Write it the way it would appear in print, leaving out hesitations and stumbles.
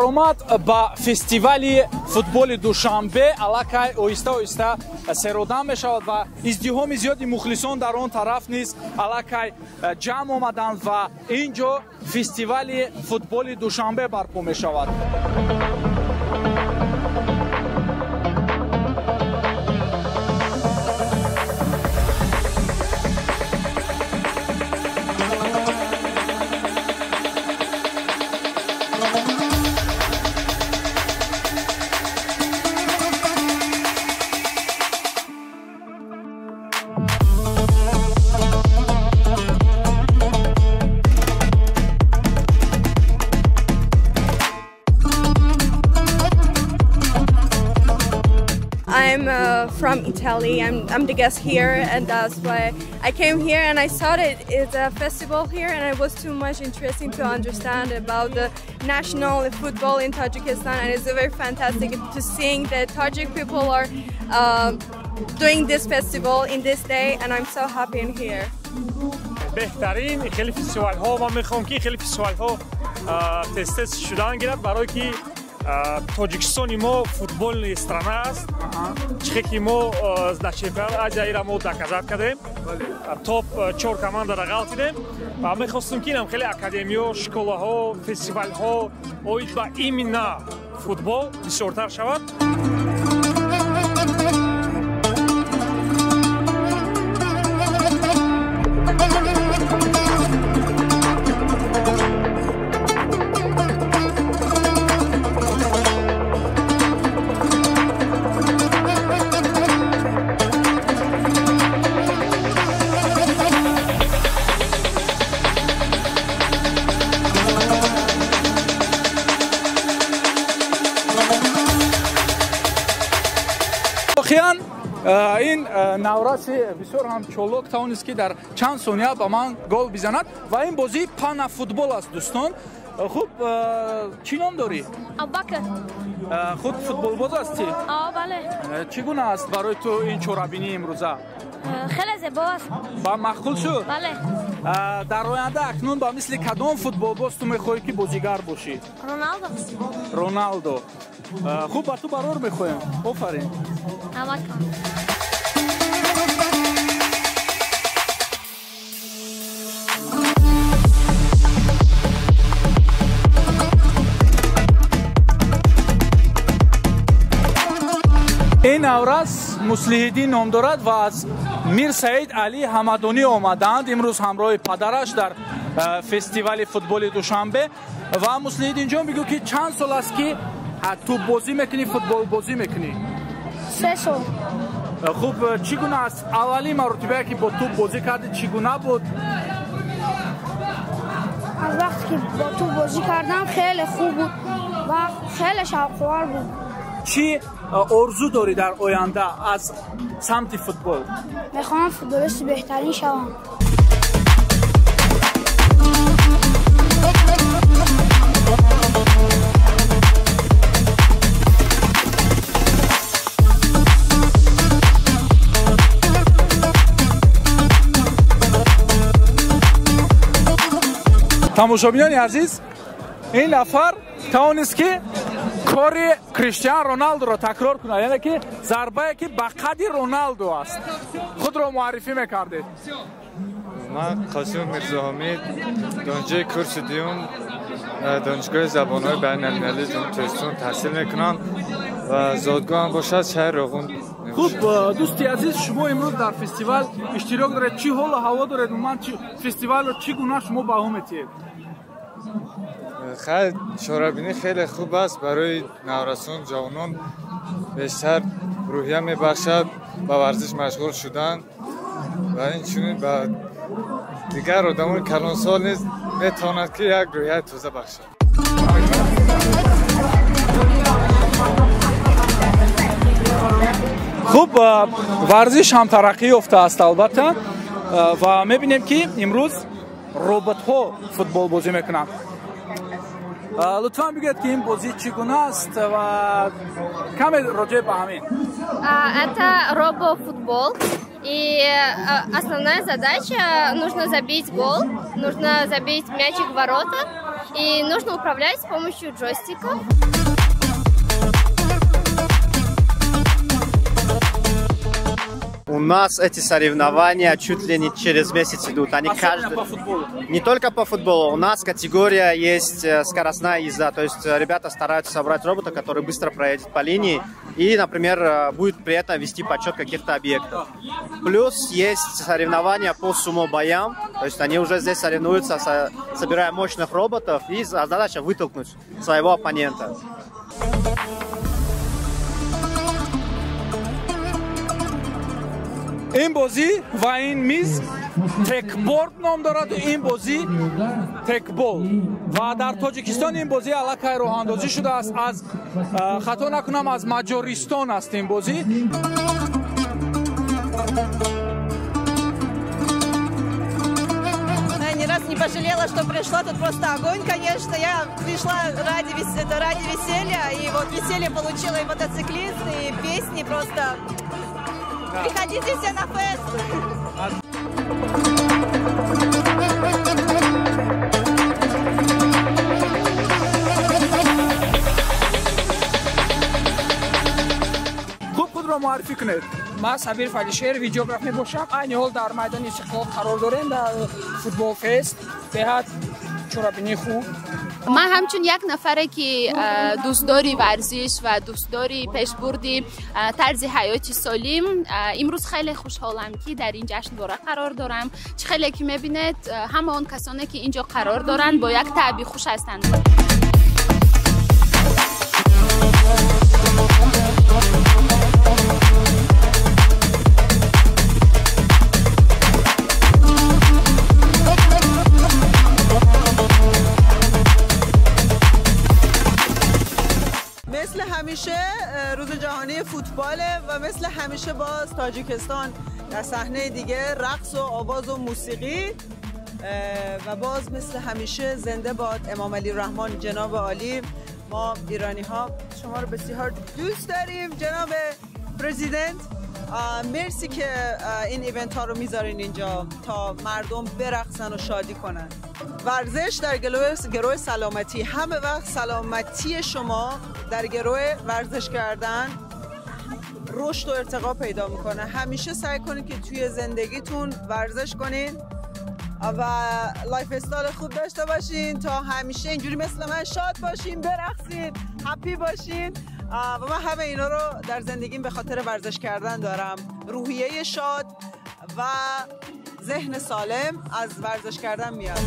Баромад ба фестивали футболи Душанбе аллакай оҳиста оҳиста серодам мешавад ва издиҳоми зиёди мухлисон дар он тараф низ аллакай ҷамъ омаданд ва ин ҷо фестивали футболи Душанбе барпо мешавад. I'm from Italy. I'm the guest here, and that's why I came here and I saw that it's a festival here, and it was too much interesting to understand about the national football in Tajikistan, and it's very fantastic to seeing that Tajik people are doing this festival in this day, and I'm so happy in here. بهترین خیلی فستیوال ها ما میخوام که خیلی فستیوال ها تست شدن گیرد برای که тоҷикистони мо футбольный страна аст. Чихе ки мо дар чемпионат Азияира мо доказать кардем, топ чор командаро ғалтидем ва мехостем ки инам хеле академиё, школаҳо, фестивалҳо оид ба именно футбол бисёртар шавад. Воқеан ин навраси бисёр ҳам чолок тавонист, ки дар чанд сония ба ман гол бизанад ва ин бозӣ панафутбол аст, дӯстон. Хуб, чӣ ном дорӣ? Абубакр. Худ футболбоз ҳастӣ? Бале. Чӣ гуна аст барои ту ин чорабинии имрӯза? Хеле зебо аст. Ба маъқул шуд? Бале. Дар оянда акнун ба мисли кадом футболбоз ту мехоҳӣ, ки бозигар бошӣ? Роналдо. Роналдо. Хуб, ба ту барор мехоҳем, офарин. Ин наврас Муслиҳиддин ном дорад ва аз Мир Саид Алӣ Ҳамадонӣ омадаанд имрӯз ҳамроҳи падараш дар фестивали футболи Душанбе. Ва Муслиҳиддинҷон, бигӯ, ки чанд сол аст, ки тӯббозӣ мекунӣ, футболбозӣ мекунӣ? 3 сол. Хуб, чӣ гуна аст аввалин маротибае, ки бо тӯб бозӣ кардӣ, чӣ гуна буд? Аз вақте ки бо тӯб бозӣ кардам, хеле хуб буд ва хеле шавқовар буд. Чӣ орзу дорӣ дар оянда аз самти футбол? Мехоҳам футболисти беҳтарин шавам. Тамошобинони азиз, ин нафар тавонист, ки кори Криштиан Роналдуро такрор кунад, яъне ки зарбае, ки ба қадди Роналду аст. Худро муаррифӣ мекардед? Ман Қосим Мирзоҳомид, донишҷӯи курси дуюм донишгоҳи забонҳои байналмилалии Ҷумҳурии Тоҷикистон таҳсил мекунам ва зодгоҳам бошад шаҳри Роғун. Хуб, дӯсти азиз, шумо имрӯз дар фестивал иштирок доред, чӣ ҳолу ҳаво доред? Умуман, фестивалро чӣ гуна шумо баҳо метиҳед? Хайр, чорабинӣ хеле хуб аст, барои наврасон, ҷавонон бештар рӯҳия мебахшад ба варзиш машғул шудан ва инчунин ба дигар одамони калонсол низ метавонад, ки як рӯҳияи тоза бахшад. Хуб, варзиш ҳам тараққӣ ёфтааст, албатта, ва мебинем, ки имрӯз роботҳо футболбозӣ мекунанд. Лутфан бигӯед, ки ин бозӣ чӣ гуна аст ва каме роҷеъ ба ҳамин. Это робофутбол. И основная задача — нужно забить гол, нужно забить мячик в ворота. И нужно управлять с помощью джойстиков. У нас эти соревнования чуть ли не через месяц идут. Они каждый... по футболу? Не только по футболу. У нас категория есть скоростная езда. То есть ребята стараются собрать робота, который быстро проедет по линии и, например, будет при этом вести подсчет каких-то объектов. Плюс есть соревнования по сумо-боям. То есть они уже здесь соревнуются, собирая мощных роботов, и задача вытолкнуть своего оппонента. Ин бозӣ ва ин миз текборд ном дорад, ин бозӣ текбол ва дар Тоҷикистон ин бозӣ аллакай роҳандозӣ шудааст. Аз хато накунам, аз Маҷористон аст ин бозӣ. Ни раз не пожалела, что пришла. Тут просто огонь, конечно. Я пришла ради веселья, и вот веселье получила и мотоциклист, и песни просто. Приходите все на фест! Хуб, худро муаррифӣ кунед. Ман Сабир Фалишер, видеограф мебошам. Айни ҳол дар майдони Истиқлол қарор дорем, дар футбол фест. Беҳад чорабинии хуб. Ман ҳамчун як нафаре ки дӯстдори варзиш ва дӯстдори пешбурди тарзи ҳаёти солим, имрӯз хеле хушҳолам, ки дар ин ҷашнвора қарор дорам. Чӣ хеле ки мебинед, ҳама он касоне ки инҷо қарор доранд, бо як таъби хуш ҳастанд. همیشه روز جهانی فوتباله و مثل همیشه باز تاجیکستان در صحنه دیگه رقص و آواز و موسیقی و باز مثل همیشه زنده باد امام علی رحمان. جناب عالی، ما ایرانی ها شما رو بسیار دوست داریم. جناب پرزیدنت، مرسی که این event ها رو میذارین اینجا تا مردم برقصن و شادی کنن. ورزش در گروه سلامتی، همه وقت سلامتی شما در گروه ورزش کردن رشد و ارتقا پیدا میکنه. همیشه سعی کنید که توی زندگیتون ورزش کنین و lifestyle خوب داشته باشین تا همیشه اینجوری مثل من شاد باشین، برقصین، happy باشین. و من همه اینا رو در زندگیم به خاطر ورزش کردن دارم. روحیه شاد و ذهن سالم از ورزش کردن میاد.